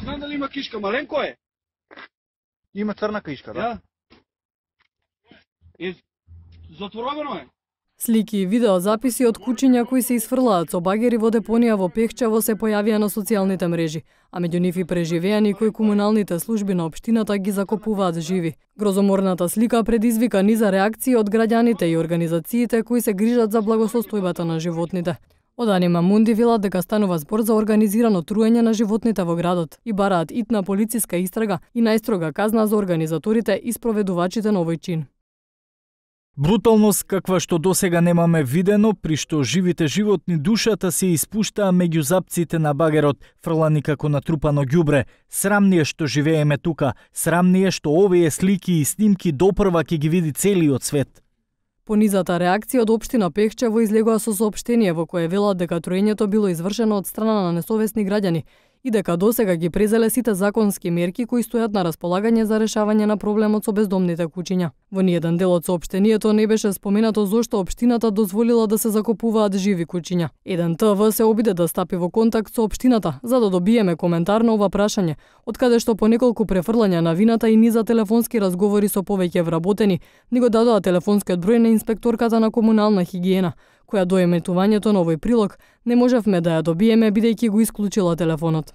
Знам дали има кишка, маленко е. Има црна кишка, да? Затворено е. Слики и видеозаписи од кучиња кои се исфрлаат со багери во депонија во Пехчево се појавија на социјалните мрежи, а меѓу нив и преживеани кои комуналните служби на општината ги закопуваат живи. Грозоморната слика предизвика низа реакции од граѓаните и организациите кои се грижат за благосостојбата на животните. Од Анима Мунди велат дека станува збор за организирано труење на животните во градот и бараат итна полициска истрага и најстрога казна за организаторите и спроведувачите на овој чин. Бруталност каква што досега немаме видено, при што живите животни душата се испуштаа меѓу запците на багерот, фрлани како натрупано ѓубре. Срам ни е што живееме тука, срам ни е што овие слики и снимки допрва ќе ги види целиот свет. По низата реакција од општина Пехчево излегоа со соопштение во кое велат дека труењето било извршено од страна на несовесни граѓани и дека досега ги презеле сите законски мерки кои стојат на располагање за решавање на проблемот со бездомните кучиња. Во ниеден дел од соопштението не беше споменато зошто општината дозволила да се закопуваат живи кучиња. Еден ТВ се обиде да стапи во контакт со општината за да добиеме коментар на ова прашање, од каде што по неколку префрлања на вината и низа телефонски разговори со повеќе вработени, ни го дадоа телефонскиот број на инспекторката на комунална хигиена, која до еметувањето на овој прилог не можевме да ја добиеме бидејќи го исклучила телефонот.